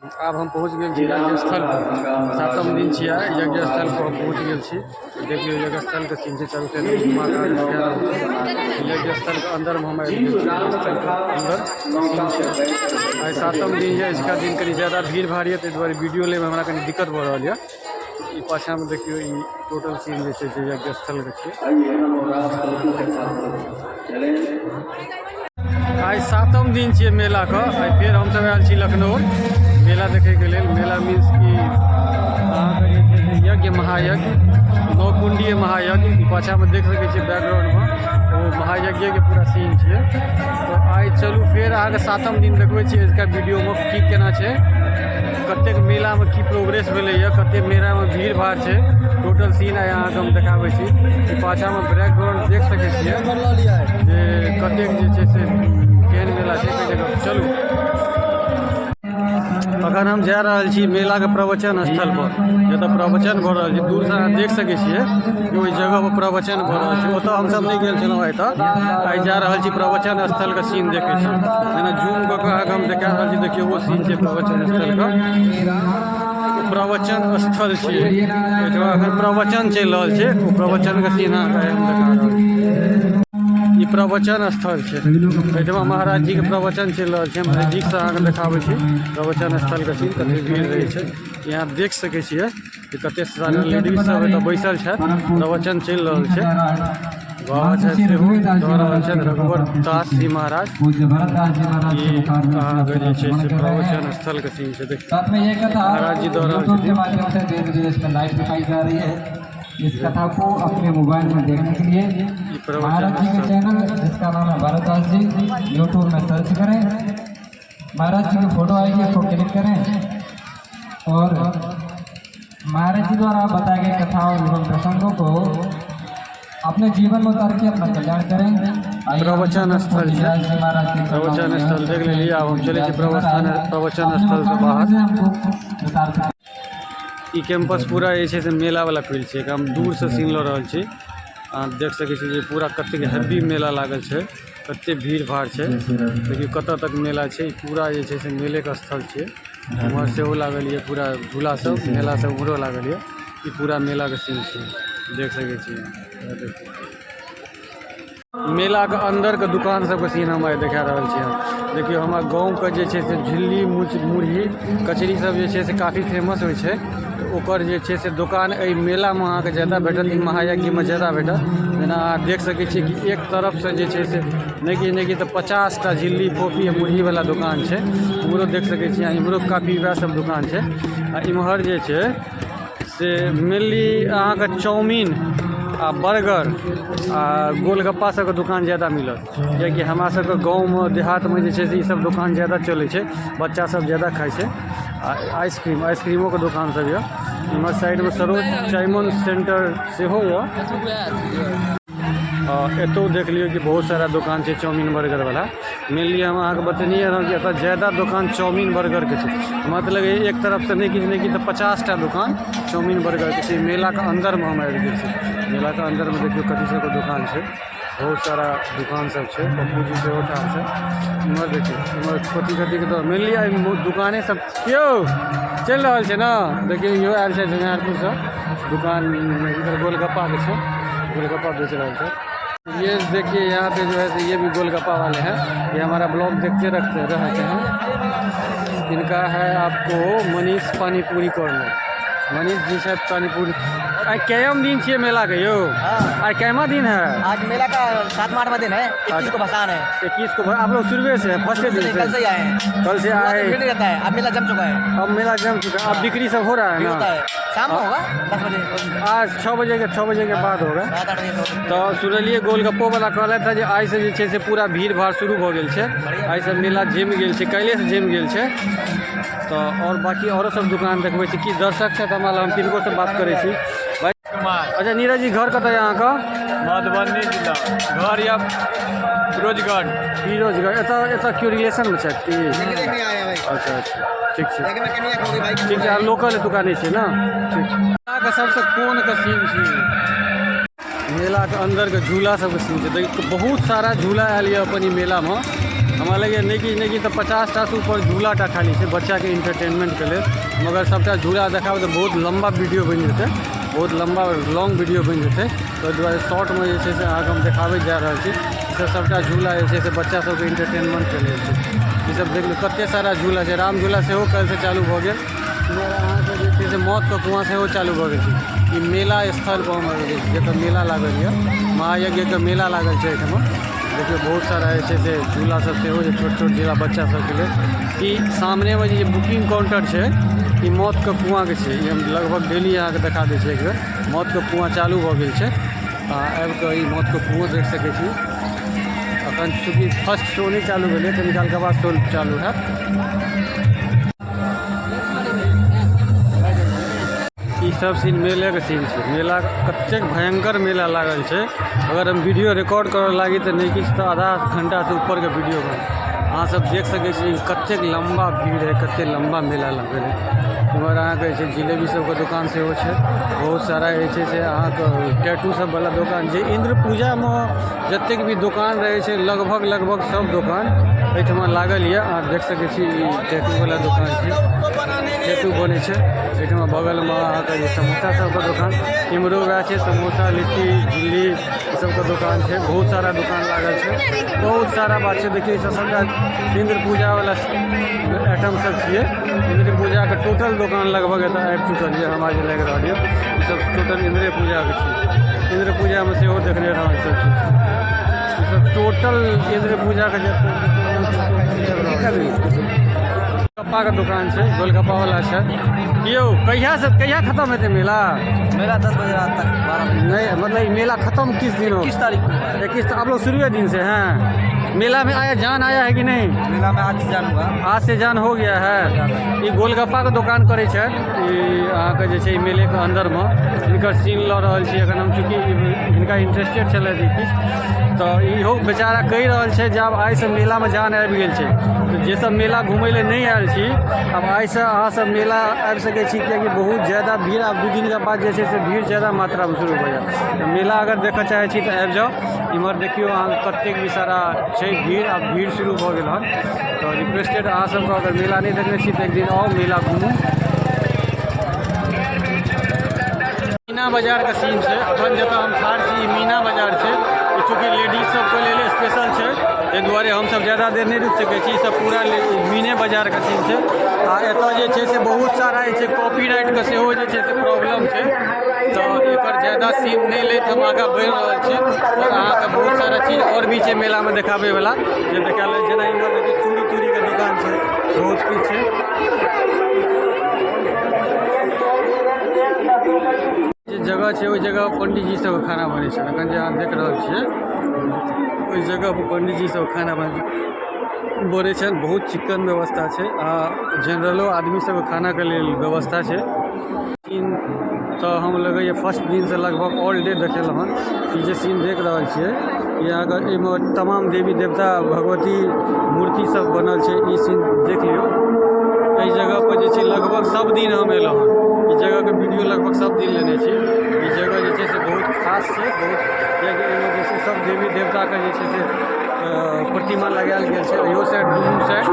आब हम पहुँच गेल छी यज्ञ स्थल पर। सातम दिन छियै, यज्ञ स्थल पर हम पहुँच गेल छी। देखियौ, यज्ञ स्थलके सीन छै। चारू साइड घुमा कऽ देखा रहल छी। यज्ञ स्थलके अन्दरमे हम आबि गेल छी। यज्ञ स्थलके अन्दर सीन छै। आइ सातम दिन यऽ। अजुका दिन कनि ज्यादा भीड़ भाड़ यऽ, ताहि दुआरे वीडियो लैमे हमरा कनि दिक्कत भऽ रहल यऽ। ई पाछाँमे देखियौ, ई टोटल सीन जे छै से यज्ञ स्थलके छै। आइ सातम दिन छियै मेलाके। आइ फेर हमसभ आयल छी लखनऊ मेला देखैके लेल। मेला मीन्स कि अहाँके जे छै से यज्ञ, महायज्ञ, नौकुण्डीय महायज्ञ। ई पाछाँमे देख सकै छियै बैकग्राउंडमे, ओ महायज्ञके पूरा सीन छियै। तऽ आइ चलू, फेर अहाँके सातम दिन देखबै छी अजुका वीडियोमे की केना छै, कतेक मेलामे की प्रोग्रेस भेलैए, कतेक मेलामे भीड़ भाड़ छै। टोटल सीन आइ अहाँके हम देखाबै छी। ई पाछाँमे बैकग्राउंड देख सकै छियै जे कतेक जे छै से केहन मेला छै ताहि जगह। चलू, अखन हम जा रहल छी मेलाके प्रवचन स्थल पर, जतऽ प्रवचन भऽ रहल छै। दूरसँ अहाँ देख सकै छियै कि ओहि जगह पर प्रवचन भऽ रहल छै। ओतऽ हमसब नहि गेल छलहुँ आइ तक। आइ जा रहल छी, प्रवचन स्थलके सीन देखै छी। जेना जूम कऽ कऽ अहाँके हम देखा रहल छी। देखियौ, ओ सीन छै प्रवचन स्थलके। प्रवचन स्थल छियै, एहिठमा एखन प्रवचन चलि रहल छै। ओ प्रवचनके सीन अहाँके हम देखा रहल छी। ई प्रवचन स्थल छै। एहिठमा महाराज जीके प्रवचन चलि रहल छै। हम नजदीकसँ अहाँके देखाबै छी प्रवचन स्थलके सीन, कते भीड़ रहै छै। यहाँ देख सकै छियै कि कते सारा लेडीज सब एतऽ बैसल छथि, प्रवचन चलि रहल छै। बाबा साहेब सेहो दऽ रहल छथि, रघुवर दास जी महाराज। ई अहाँके जे छै से प्रवचन स्थलके सीन छै। देखियौ, महाराज जी दऽ रहल छथिन। माध्यम से देश विदेश में लाइव दिखाई जा रही है। इस कथा को अपने मोबाइल में देखने के लिए ई प्रवचन महाराज जी के स्थल चैनल, जिसका नाम है भरतदास जी, यूट्यूब में सर्च करें, महाराज जी की फोटो आएगी, उसको क्लिक करें और महाराज जी द्वारा बताए गए कथाओं एवं प्रसंगों को अपने जीवन में उतार के अपना कल्याण करें। आइए, प्रवचन स्थल छै। जी महाराज के प्रवचन स्थल देख लेलियै। आब हम चलै छी प्रवचन स्थलसँ बाहर। हमको उतार ई कैंपस पूरा जे छै से मेला वाला फील्ड छै। एकरा हम दूरसँ सीन लऽ रहल छी। अहाँ देख सकै छी जे पूरा कतेक हेवी मेला लागल छै, कते भीड़ भाड़ छै। देखियौ, कतऽ तक मेला छै। ई पूरा जे छै से मेलेके स्थल छियै। उम्हर सेहो लागल यऽ पूरा झूला सब, मेला सब उम्हरो लागल यऽ। ई पूरा मेलाके सीन छै, देख सकै छी। देखियौ, मेलाके अन्दरके दुकान सबके सीन हम आइ देखा रहल छी। देखियौ, हमरा गाँवके जे छै से झिल्ली, मुरही, कचरी सब जे छै से काफी फेमस होइ छै। तऽ ओकर जे छै से दोकान एहि मेलामे अहाँके ज्यादा भेटत, ई महायज्ञमे ज्यादा भेटत। जेना अहाँ देख सकै छियै कि एक तरफसँ जे छै से नहि कि नहि कि तऽ 50टा झिल्ली, फोफी आ मुरहीवला दोकान छै। उम्हरो देख सकै छियै, इम्हरो काफी वएह सब दोकान छै। आ इम्हर जे छै से मेनली अहाँके चाउमीन आ बर्गर आ गोलगप्पा सबके दोकान ज्यादा मिलत, किएकि हमरा सबके गाँवमे, देहातमे जे छै से ईसब दोकान ज्यादा चलै छै, बच्चा सब ज्यादा खाइ छै। आ आइसक्रीम, आइसक्रीमोके दोकान सब यऽ। इम्हर साइडमे सरोज चाइमन सेन्टर सेहो यऽ। आ एतौ देख लियौ कि बहुत सारा दोकान छै चाउमीन बर्गर वाला। मेनली हम अहाँके बतेनिये रहौं कि एतऽ ज्यादा दोकान चाउमीन बर्गरके छै। हमरा तऽ लगैए एक तरफसँ नहि किछु नहि किछु तऽ 50टा दोकान चाउमीन बर्गरके छै। मेलाके अन्दरमे हम आबि गेल छी। मेलाके अन्दरमे देखियौ, कथी सबके दोकान छै। बहुत सारा दुकान सब छै। पप्पू जी सेहो ठाढ़ छै। इम्हर देखियौ, इम्हर कथी कथीके तऽ मेनली एहि दुकाने सब यौ चलि रहल छै ने। देखियौ, इहो आयल छै झंझारपुरसँ। दुकान इधर गोलगप्पाके छै, गोलगप्पा बेच रहल छै। ये देखिए, यहाँ पे जो है से ये भी गोलगप्पा वाले हैं। ये हमारा ब्लॉग देखते रखते रहते हैं। इनका है आपको मनीष पानी पूरी कॉर्नर। मनीष जी साहब पानी पूरी। आइ कयम दिन छियै मेलाके यौ? आइ कैमा दिन है? आज मेला का सातवां आठवां दिन है। 21 को भसान है। 21 को। आप लोग शुरू से फर्स्ट दिन कल से? से ही आए हैं। कल से सुबह आए। तो भीड़ नहीं रहता है, अब मेला जम चुका है। अब मेला जम चुका है, अब बिक्री सब हो रहा है? भीड़ ना। होता है, शाम को होगा, 10 बजे। आज 6 बजे के, 6 बजे के बाद होगा। 7-8 बजे से। तऽ सुनलियै, गोलगप्पो वाला कहलथि हँ जे आइसँ जे छै से पूरा भीड़ भाड़ शुरू भऽ गेल छै, आइसँ मेला जमि गेल छै, काल्हिएसँ जमि गेल छै। तऽ आओर बाँकी आओरो सब दुकान देखबै छी कि दर्शक छथि हमरा लग, हम तिनको बात करै छी भाइ। कुमार। अच्छा नीरज जी, घर कतऽ यऽ अहाँके? मधुबनी जिला, घर या फिरोजगढ़। फिरोजगढ़। एतऽ एतऽ केओ रिलेशनमे छथि की? देखने आए हैं भाई। अच्छा अच्छा, ठीक छै। देखने कनिया खो गई भाई। ठीक छै। आ लोकल एतुका नहि छै ने? ठीक छै। मेलाके सबसँ कोनके सीन छै, मेलाके अन्दरके झूला सबके सीन छै। देखियौ, बहुत सारा झूला आयल यऽ अपन ई मेलामे। हमरा लगैए नहि किछु नहि किछु तऽ 50 टासँ ऊपर झूला टा खाली छै बच्चाके इंटरटेनमेंटके लेल। मगर सभटा झूला देखाबऽ तऽ बहुत लम्बा वीडियो बनि जेतै, बहुत लम्बा लॉन्ग वीडियो बनि जेतै। ताहि दुआरे शॉर्टमे जे छै से अहाँके हम देखाबैत जा रहल छी। ईसभ सभटा झूला जे छै से बच्चा सभके इंटरटेनमेंटके लेल छै। ईसभ देख लियौ, कतेक सारा झूला छै। राम झूला सेहो काल्हिसँ चालू भऽ गेल। इम्हर अहाँके जे छै से मौतके कुआँ सेहो चालू भऽ गेल छै। ई मेला स्थलपर हम आबि गेल छी, जतय मेला लागल यए। महायज्ञके मेला लागल छै एहिठमा। देखियौ, बहुत सारा जे छै से झूला सब सेहो छै, छोट छोट झूला बच्चा सबके लेल। ई सामनेमे जे बुकिंग काउंटर छै, ई मौतके कुआँके छै। ई हम लगभग डेली अहाँके देखा दै छी एक बेर। मौतके कुआँ चालू भऽ गेल छै। अहाँ आबि कऽ ई मौतके कुओं देख सकै छी। अखन चूँकि फर्स्ट शो नहि चालू भेलै, कनी कालके बाद शो चालू हैत। ई सब सीन मेलेके सीन छै। मेला कतेक भयंकर मेला लागल छै। अगर हम वीडियो रिकॉर्ड करऽ लागी तऽ नहि किछु तऽ आधा घंटासँ ऊपरके वीडियो बनत। अहाँ सब देख सकै छी, कतेक लम्बा भीड़ है, कतेक लम्बा मेला लागल है। इम्हर अहाँके जे छै जिलेबी सबके दोकान सेहो छै। बहुत सारा जे छै से अहाँके टैटू सब वाला दोकान छै। इन्द्र पूजामे जतेक भी दोकान रहै छै, लगभग लगभग सब दोकान एहिठमा लागल यऽ। अहाँ देख सकै छी, ई टैटू वाला दोकान छै, टैटू बनै छै एहिठमा। बगलमे अहाँके जे समोसा सबके दोकान, इम्हरो वएह छै, समोसा, लिट्टी, झिल्ली, ई सबके दोकान छै। बहुत सारा दोकान लागल छै, बहुत सारा बात छै। देखियौ, ई सब सबटा इन्द्र पूजा वाला आइटम सब छियै। इन्द्र पूजाके टोटल दोकान लगभग एतऽ आबि चुकल यऽ। हमरा जे लागि रहल यऽ, ई सब टोटल इन्द्रे पूजाके छियै। इन्द्र पूजामे सेहो देखने रहौं ई सब चीज। ई सब टोटल इन्द्र पूजाके जे गोलगप्पाके दोकान छै, गोलगप्पा वाला छै। यौ, कहियासँ कहिया खतम हेतै मेला? मेला 10 बजे रात तक, 12 बजे। नहीं, मतलब ई मेला खत्म किस दिन हो? 21 तारीख को है। 21 तो आप लोग शुरू दिन से हैं। मेला में आया, जान आया है कि नहीं? मेला में आज जान हुआ। आज से जान हो गया है। ई गोलगप्पाके दोकान करै छथि। ई अहाँके जे छै ई मेलेके अन्दरमे हिनकर सीन लऽ रहल छी एखन हम। चूँकि हिनका इंटरेस्टेड छलथि ई किछु, तऽ इहो बेचारा कहि रहल छै जे आब आइसँ मेलामे जान आबि गेल छै। तऽ जे सब मेला घुमय लए नहि आयल छी, आब आइसँ अहाँसब मेला आबि सकै छी, कियाकि बहुत ज्यादा भीड़ आब 2 दिनके बाद जे छै से भीड़ ज्यादा मात्रामे शुरू भऽ जायत। तऽ मेला अगर देखऽ चाहै छी तऽ आबि जाउ। इम्हर देखियौ अहाँ, कतेक भी सारा छै भीड़। आब भीड़ शुरू भऽ गेल हन। तऽ रिक्वेस्टेड अहाँ सबके, अगर मेला नहि देखने छी तऽ एक दिन आउ, मेला घुमू। मीना बाजारके सीन छै। अखन जतऽ हम ठाढ़ छी, ई मीना बाजार छै। ई चूँकि लेडीज सबके लेल स्पेशल छै, ताहि दुआरे हमसब ज्यादा देर नहि रुकि सकै छी। ई सब पूरा मीने बाजारके सीन छै। आ एतऽ जे छै से बहुत सारा जे छै कॉपीराइटके सेहो जे छै से प्रॉब्लम छै, तऽ एकर ज्यादा सीन नहि लैत हम आगाँ बढ़ि रहल छी। आओर अहाँके बहुत सारा चीज आओर भी छै मेलामे देखाबैवला, जे देखायल। जेना इम्हर देखियौ, चूड़ी तूड़ीके दोकान छै, बहुत किछु छै। जे जगह छै, ओहि जगह पर पंडीजी सब खाना बनै छै। एखन जे अहाँ देख रहल छियै, ओहि जगह पर पंडीजी सब खाना बनै छनि। बहुत चिक्कन व्यवस्था छै आ जनरलो आदमी सबके खानाके लेल व्यवस्था छै। सीन तऽ हम लगैए फर्स्ट दिनसँ लगभग ऑल डे देखेलहुँ हन। ई जे सीन देख रहल छियै, ई अहाँके एहिमे तमाम देवी देवता, भगवती मूर्ति सब बनल छै। ई सीन देख लियौ। एहि जगह पर जे छै लगभग सब दिन हम एलहुँ हन। ई जगहके वीडियो लगभग सब दिन लेने छी। ई जगह जे छै से बहुत खास छै, बहुत, कियाकि एहिमे जे छै सब देवी देवताके जे छै से प्रतिमा लगायल गेल छै, इहो साइड, दुनू साइड।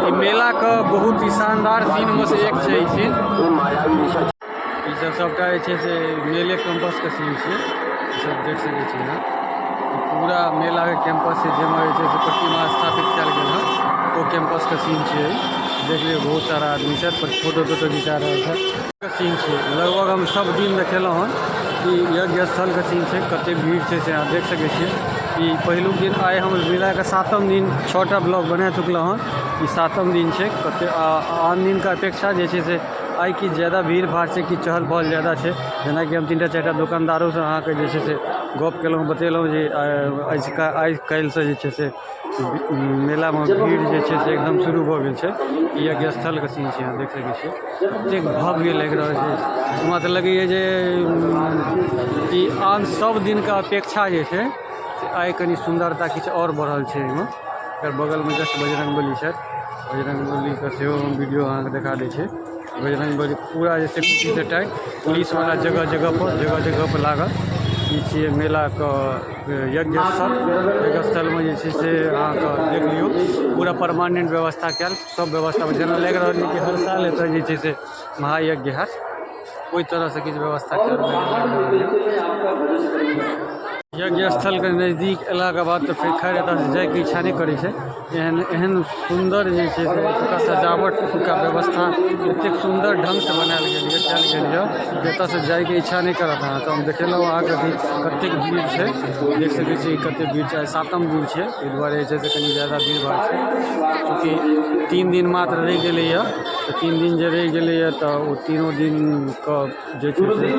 ई मेलाके बहुत ही शानदार सीनमे से एक छै ई सीन। ई सब सबटा जे छै से मेले कैंपसके सीन छियै। ई सब देख सकै छी अहाँ। ई पूरा मेलाके कैंपस छै, जाहिमे जे छै से प्रतिमा स्थापित कयल गेल हँ, ओ कैंपसके सीन छियै ई। देख लियौ, बहुत सारा आदमी छथि पर फोटो तोटो घिचा रहल छथि। सीन छियै, लगभग हम सब दिन देखेलहुँ हन। ई यज्ञ स्थलके सीन छै। कते भीड़ छै से अहाँ देख सकै छियै। ई पहिलुक दिन, आइ हम मेलाके सातम दिन छओ टा ब्लॉग बना चुकलहुँ हन। ई सातम दिन छै। कते आन दिनके अपेक्षा जे छै से आइ किछु ज्यादा भीड़ भाड़ छै, किछु चहल पहल ज्यादा छै। जेनाकि हम तीनटा चारिटा दोकानदारोसँ अहाँके जे छै से गप केलहुँ, बतेलहुँ जे आइ काल्हिसँ जे छै से मेलामे भीड़ जे छै से एकदम शुरू भऽ गेल छै। ई यज्ञ स्थलके सीन छै, अहाँ देख सकै छियै। एतेक भव्य लागि रहल छै। हमरा तऽ लगैए जे ई आन सब दिनके अपेक्षा जे छै से आइ कनि सुन्दरता किछु आओर बढ़ल छै एहिमे। एकर बगलमे जस्ट बजरङ्गबली छथि। बजरङ्गबलीके सेहो हम वीडियो अहाँके देखा दै छी। बजरङ्गबली पूरा जे सिक्योरिटी टाइट, पुलिसवला जगह जगह पर, जगह जगह पर लागल। ई छियै मेलाके यज्ञ स्थल। यज्ञ स्थलमे जे छै से अहाँके देख लियौ, पूरा परमानेंट व्यवस्था कयल, सब व्यवस्था जेना लागि रहल यऽ कि हर साल एतय जे छै से महायज्ञ हैत, ओहि तरहसँ किछु व्यवस्था कयल गेल। यज्ञ स्थलके नजदीक अयलाके बाद तऽ फेर खैर एतऽसँ जाइके इच्छा नहि करै छै। एहन एहन सुन्दर जे छै से एतुका सजावट, एतुका व्यवस्था एतेक सुन्दर ढङ्गसँ बनायल गेल यऽ, कयल गेल यऽ जे एतऽसँ जाइके इच्छा नहि करत अहाँके। हम देखेलहुँ अहाँके कि कतेक भीड़ छै। देख सकै छी कतेक भीड़ छै। आइ सातम दिन छियै, ताहि दुआरे जे छै से कनि ज्यादा भीड़ भाड़ छै। चूँकि 3 दिन मात्र रहि गेलैए, तऽ 3 दिन जे रहि गेलैए, तऽ ओ तीनो दिनके जे छै से